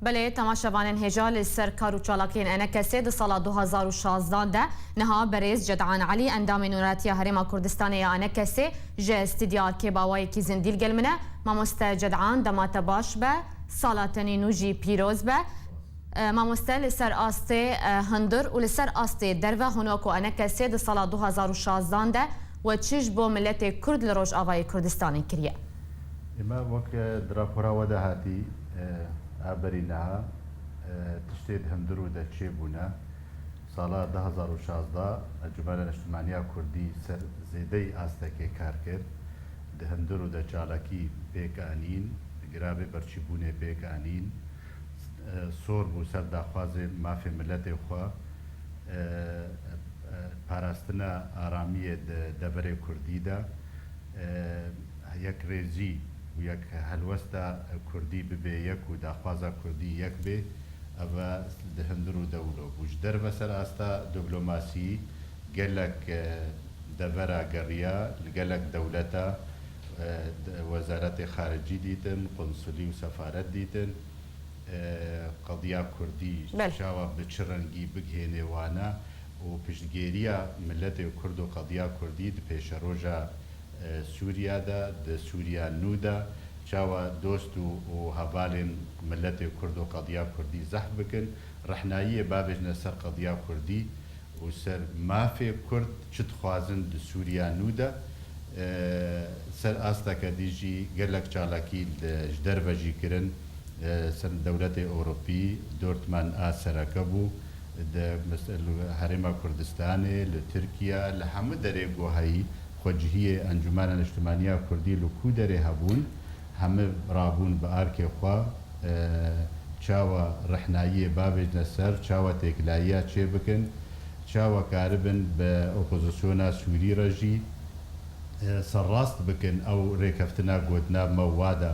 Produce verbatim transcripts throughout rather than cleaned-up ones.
Belê, temaşevanên hêja, li ser kar û çalakiyên ENKSê di sala du hazar û şazdan de niha berêz Cedan Elî, endamê Nûneratiya Herêma Kurdistanê ya ENKSê, ji stûdyoya Arkê bi awayekî zindî li gel min e. Mamoste Cedan, dema te baş be, sala te nî nû jî pîroz be. E, mamoste, li ser astê, e, hundir û li ser astê derve hûn weko ENKSê di sala du hazar û şazdan de we çi ji bo miletê Kurd li Rojavayê Kurdistanê kiriye? Ême wek, e, di rapora we de hatî, e, a berî niha, e, tiştê di hundir û de çêbûne. Sala du hazar û şazda Encûmena Niştimaniya Kurdî ser zêdeyî astekê kar kir. Di hundir û de çalakî pêk anîn, giravê birçîbûnê pêk anîn. E, sor bû ser daxwazên mafê miletê xwe. E, e, parastina aramiyê di deverê Kurdî de, e, yekrêzî û yek helwesta Kurdî bibe yek û daxwaza Kurdî yek bê, ev e di hundir û de wilo bû. Ji derve ser asta diplomasî gelek, e, devera geriya, li gelek dewleta, e, de-, wezaretê xaricî dîtin, qunsulî û sefaret dîtin. E, qediya Kurdî Belê. çawa bi çi rengî bigihênê wana û piştgêriya miletê Kurd û qediya Kurdî di pêşeroja, e, Sûriya de, di Sûriya nû de, çawa dost û, û hevalên miletê Kurd û qediya Kurdî zehf bikin, rehnayiyê bavêjine ser qediya Kurdî û ser mafê Kurd çi dixwazin di Sûriya nû de. E, ser asteke dî jî gelek çalakî li, ji derve jî kirin. E, ser dewletê Ewropî, Dortmund a sereke bû, di mes-, li Herêma Kurdistanê, li Tirkiye, li hemû derê ku heyî xwecihiyê Encûmena Niştimaniya Kurdî li ku derê hebûn, hemû rabûn bi arkê xwe, e, çawa rehnayiyê bavêjne ser, çawa têkilayiya çêbikin, çawa karibin bi opozisyona Sûrî re jî, e, serrast bikin ew rêkeftina ku di nav me û wa de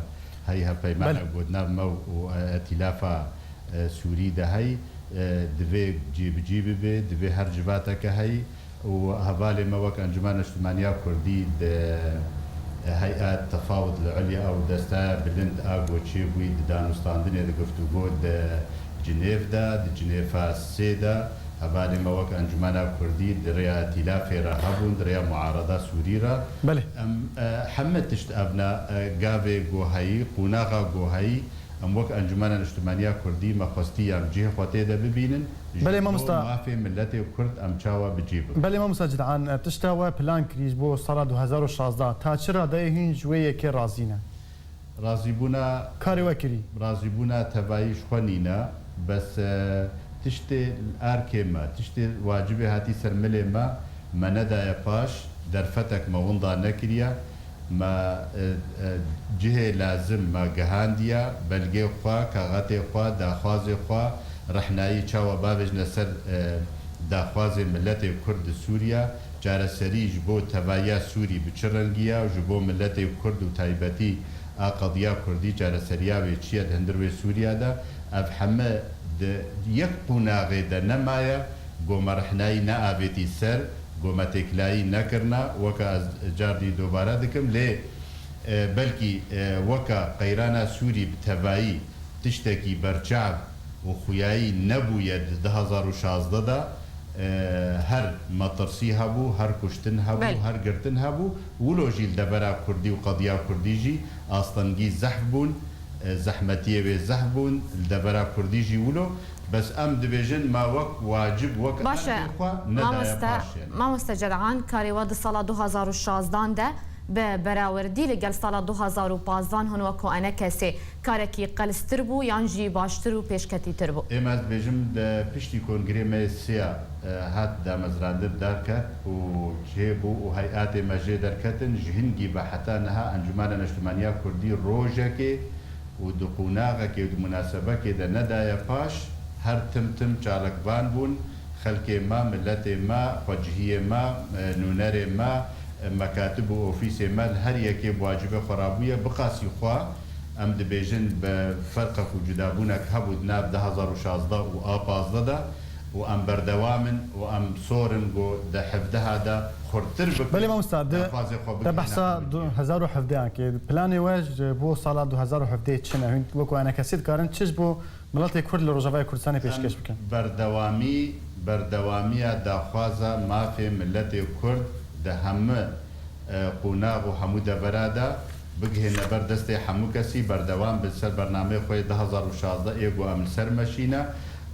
heyî, hevpeymana Belê. ku di nav me û, e, etîlafa, e, Sûrî de heyî, e, divê cîbicî bibe, divê her civateke heyî û hevalê me wek Encûmena Niştimaniya Kurdî di, e, Heyet Tefawud li Ulya ew destaya bilind a ku çêbûyî di danûstandinê, di guftûgo di Cinêv de, di Cinêfa sê de, hevalê me wek Encûmena Kurdî di rêya Etîlafê re hebûn, di rêya muarada Sûrî re. Belê. Em, e, heme tişt ev ne, e, gavê ku heyî, qonaxa ku heyî, em wek Encûmena Niştimaniya Kurdî me xwestî em cihê xwe tê de bibînin. Ji Belê, bo mamosta. mafê miletê Kurd em çawa bi cî bibin. Belê, mamosta Cidan, e, tişta we plan kirî ji bo sala du hezar û şazda. Ta çi radeyê hûn ji wê yekê razî ne? Razîbûna Karê we kirî. Razîbûna tevayî ji xwe nîne, bes, e, tiştê li arkê me, tiştê wacibê hatî ser milê me, me nedaye paş, derfetek me winda nekiriye. Me, e, e, cihê lazim me gihandiye, belgê xwe, kaxetê xwe, daxwazê xwe, rehnayî çawa bavêjine ser, e, daxwazê miletê Kurd di Sûriye, çareserî ji bo tevahiya Sûrî bi çi rengî ye, ji bo miletê Kurd û taybetî a qediya Kurdî çareseriya wê çi ye di hundir wê Sûriya de, ev heme di yek qonaxê de nemaye, ku me rehnayî neavêtî ser, ku me têkilayî nekirina, weke ez car dî dobare dikim, lê, e, belkî, e, weke qeyrana Sûrî bi tevayî tiştekî berçav û xuyayî nebûye di du hezar û şazdeh de, e, her metirsî hebû, her kuştin hebû, Belê. her girtin hebû. Wilo jî li devera Kurdî û qediya Kurdî jî astengî zehf bûn, e, zehmetiyê wê zehf bûn, li devera Kurdî jî wilo. Bes em dibêjin me wek wacib, wek Baş e, erdê xwe nedaye mamoste, paş, yani. Mamoste Cedan, karê we di sala du hezar û şazdan de bi berawerdî li gel sala du hezar û pazdan hûn weko ENKSê karekî qelstir bû yan jî baştir û pêşketîtir bû? Ême ez dibêjim, di piştî kongrê me yê sêya, e, hat damezrandin derket û çêbû û heyatê me jê derketin, ji hingî ve heta niha Encûmena Niştimaniya Kurdî rojekê û di qonaxekê û di munasebekê de nedaye paş, her tim tim çalakvan bûn, xelkê me, miletê me, xwecihiyê me, e, nûnerê me, e, mekatib û ofîsê me li her yekê bi wacibê xwe rabûye. Bi qasî xwe em dibêjin bi ferqek û cudabûnek hebû di nav du hezar û şazdeh û a pazdeh de, û em berdewam in û em sor in ku di hevdeha de xurttir bikin. Belê mamosta, di, daxwazê xwe te bigihîne behsa hemû du hezar û hevdeh an kir. Planê we ji bo sala du hezar û hevdeh çi ne? Hûn wekî enekesî dikarin çi ji bo miletê Kurd li Rojavayê Kurdistanê pêşkêş bikin? Em berdewamî, berdewamiya daxwaza mafê miletê Kurd di hemû e, qonax û hemû devera de bigihêne ber destê hemû kesî, berdewam bi ser bernameyê xwe yê du hezar û şazdeh ê ku em li ser meşî ne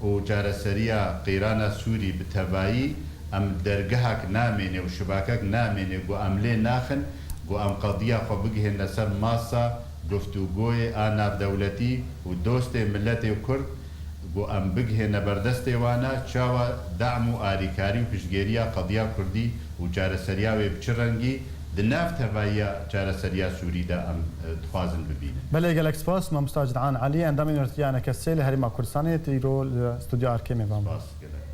û çareseriya qeyrana Sûrî bi tevayî em dergehek namêne û şibakek namêne ku em lê naxin, ku em qediya xwe bigihêne ser masa guftûgoyê a navdewletî û dostê miletê Kurd, ku em bigihêne ber destê wan e, çawa dam û arîkarî û piştgêriya qediya kurdî û çareseriya wê bi çi rengî di nav tevahiya çareseriya Sûrî de em, e, dixwazin bibînin. Belê, gelek spas. Mamosta Cîd'an Elî, endamê Yunîversîteya Enekesê li Herêma Kurdistanê, tê îro li Stûdyoya Erkê mêvan bû. Spas, gelek.